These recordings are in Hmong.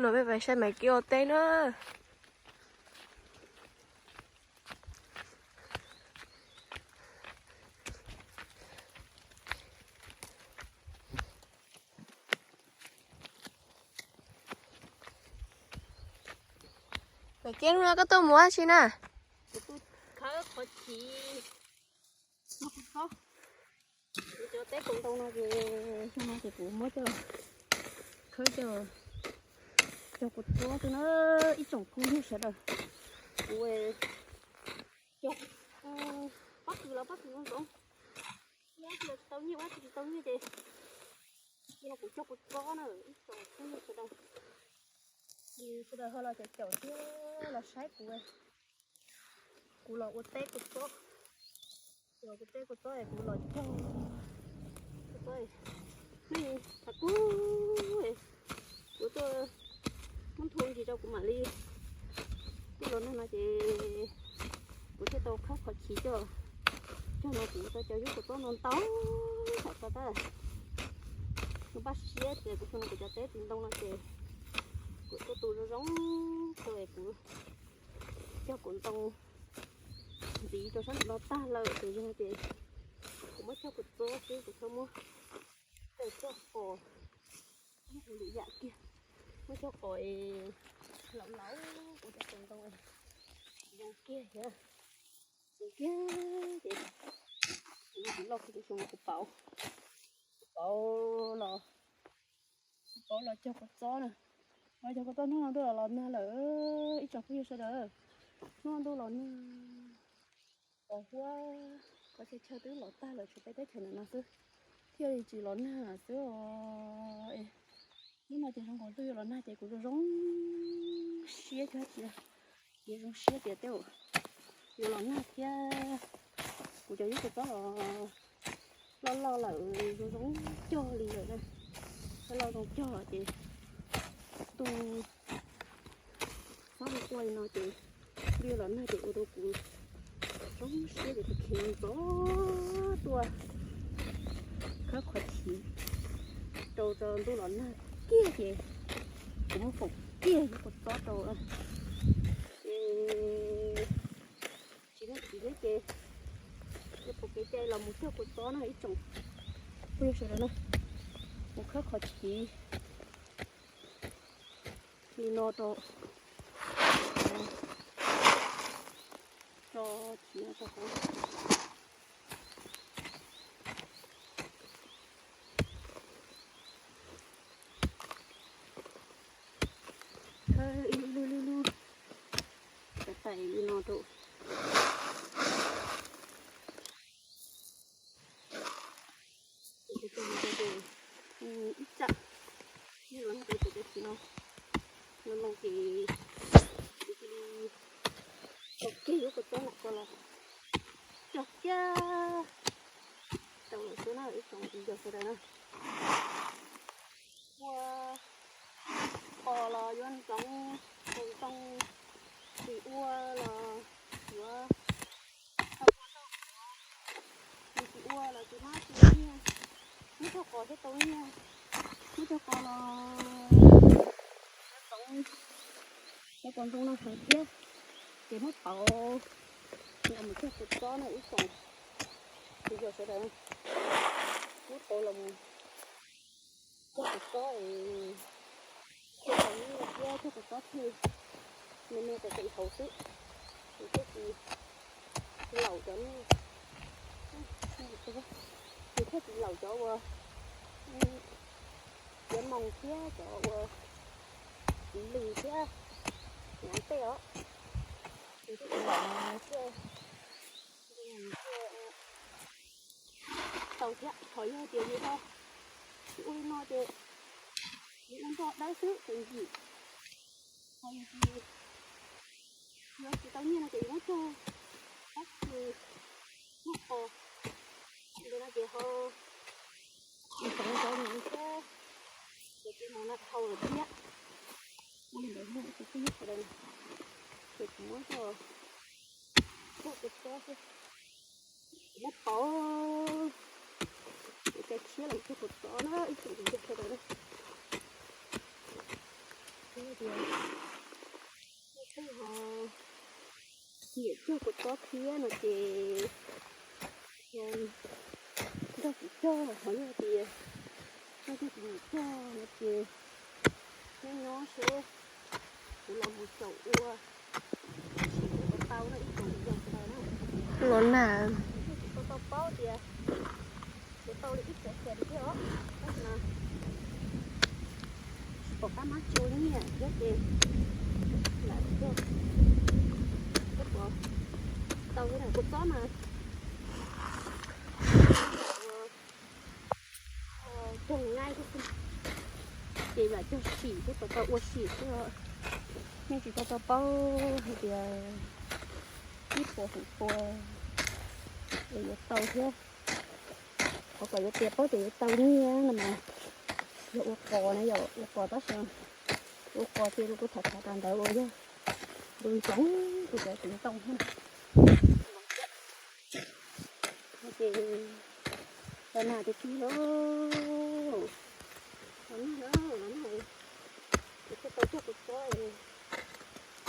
No peb pais saib Maiv Kiab ua teb na. Maiv Kiab, hnub no koj tuaj mus ua dab tsi na? Kuv tuaj khawb qhov chiv. Kuv cov teb kaus ntoo no ces, no ces kuv muab coj khawb coj, cog kua txob xwb na ib tsoom phooj ywg sawv daws. Kuv cog pob kws los pob kws zoo zoo, ua tsis tau nyiaj, ua tsis tau nyiaj ces no kuv cog kua txob na ib tsoom phooj ywg sawv daws. Sawv daws ho los caum caum thiab los saib kuv, kuv los ua teb kua txob. Kuv los ua teb kua txob es kuv los cog kua txob. Nej thaum ub kuv tuaj muab nthua ntsis rau kuv mam li tuaj los nag no ces kuv thiaj tau khawb qhov chiv coj, cog no kuv tau cov yub kua txob no ntau thaum txog tab. Kuv npaj siab tias kuv xyoo no kuv cov teb tsis ntoo no ces kuv tuaj tu zoo zoo rau es kuv cog kaus ntoo ntxiv rau sab nram no tag lawm ces yog ces kuv muab cog kua txob xwb, kuv txhob muab cog qos, ua lwm yam kiag. Muab cog qos es laus laus ua cov kaus ntoo zoo kiag thiab, zoo kiag ces kuv loj kuv xyoo no kuv pauv, kuv pauv los, kuv pauv los cog kua txob na. Los cog kua txob hnub no ntuj los los nag lawm ib tsoom phooj ywg sawv daws. Hnub no ntuj los nag os, huab, qhov chaw chaw twb los tag lawm tshuav peb teb chaws ntawm no xwb thiaj li tsis los nag xwb os. Hnub no ces zoo nkaus ntuj yuav los nag ces kuv zoo zoo siab tiag tiag, kuv zoo siab tias tej zaum yuav los nag thiab. Kuv cov yub kua txob los loj loj lawm, zoo zoo cog li lawm na. Loj loj zoo cog ces ntuj xob li quaj li no ces ntuj yuav los nag ces ua rau kuv zoo siab ces kuv khiav ntxov tuaj khawb qhov chiv rau rau ntuj los nag kiag ces kuv muab faus kiag yub kua txob rau. Ces tsis muaj chiv thiab ces yuav pom kev cai los mus cog kua txob na ib tsoom phooj ywg sawv daws na. Mus khawb qhov chiv li no rau, rau chiv no rau hauv. Khawb ib lub lub lub, cov tais li no rau. Ib tsam, ib los nag ces cov chiv no, no no ces kuv cia li cog kiag lub kua txob no ko los cog kiag rau lawm xwb na ib tsoom phooj ywg sawv daws na. Ua qos los yuav ntxoov, ua ntxoov, tsis ua los yuav tsis ua los tsis hmab tsis nyiaj, muab cog qos thiaj tau nyiaj, muab cog qos los ntxoov, cov qos ntoo no heev thiab, ces muab pauv, los mus cog kua txob na ib tsoom phooj ywg sawv daws, muab pauv los mus cog kua txob es thiaj tau nyiaj thiab cog kua txob thiaj me me tes tes hauv xwb, ces thiaj tsis laum cov, ces thiaj tsis laum cov uas tiav moos thiab cov uas tiv lws thiab hnyav tej os, ces thiaj tsis laum thiaj tau thiab. Thaum yog tias yus ho tsis ua li no ces yus ua nroj dawb xwb ces ncim, ho yus tsis, yus tsis tau nyiaj no ces yus muab cog, muab qos, ntawd no ces ho ntxoov ntxoov mus thiab, ces tus no na dhau lawm thiab. Ua li ntawd muaj ib tug phooj ywg sawv daws, ces kuv muab cog, cog kua txob xwb, kuv muab pauv, kuv cai tshiab los cog kua txob na ib tsoom phooj ywg sawv daws na. Tias nej twb ho nyiam cog kua txob thiab no ces nrog kuv cog, ho yog tias nej twb tsis nyiam cog no ces nej nyob seb kuv los mus caum ua, sim ua tau tau no ib tsoom yog ntawd na. Los nag. Tsis tau tau paub tias yuav tau li ib puas kiag li thiab os. Tab sis mas tsis pom qab mab tsu nyiaj thiab ces lam cog, tab sis tau li ntawm kua txob mas cog nqaij xwb, ces lam cog sim xwb, tau tau ua sim xwb os. Nej tsis tau tau paub hais tias ib puas feem pua es yuav tau thiab. Qhov kom yuav tias paub tias yuav tau nyiaj no mas yog ua qos na, yog ua qos tab sis ua qos ces kuv tham tham tas ntawd uas yog ntsoov ntsoov kuv cov tiv ntoo thiab. Ces los nag tiag tiag lauj, los nag lauj, los nag es thiaj tau cog kua txob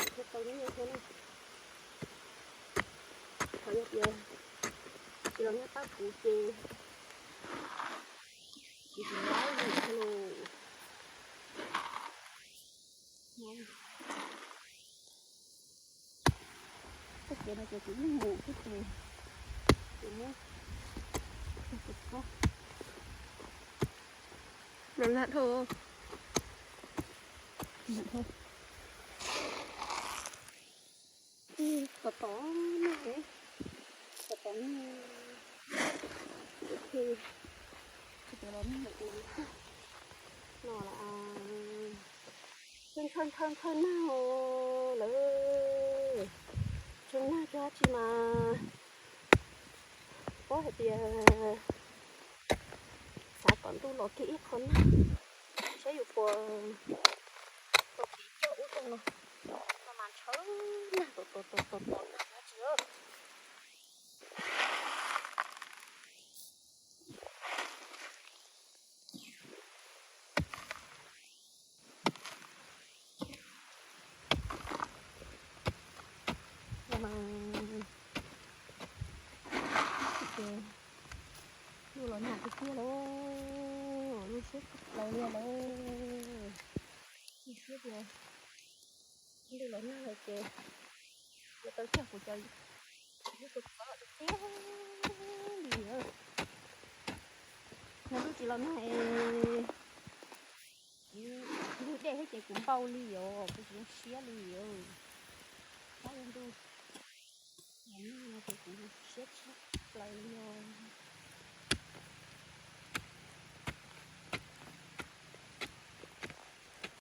es thiaj tau nyiaj thiab na. Qhov yog tias tsis los nag pab kuv ces kuv tsis laib li thiab lauj. Txoj kev no ces kuv yeej mus xwb ces kuv muab cog kua txob. Los nag dhau. Tom tom no, tom tom no, ces los nag lawm ces no las. Nthawj nthawj nthawj nag lawm, nthawj nag cog dab tsi mas paub hais tias xav kom ntuj los kiag ib qho nag, saib yus puas tau kev cog ub tau no, no mas nthawj nag tom tom tom tom tom nag cog dab tsi. Mas ces lub los nag tiag tiag lauj, lub siab plaws li lauj. Lub siab tias lub los nag lawm ces yuav tau cog kuv cov lub kua txob tiag tiag li. Yog lub tsis los nag es kuv ntug dej thiab ces kuv npau li os, kuv tsis zoo siab li os.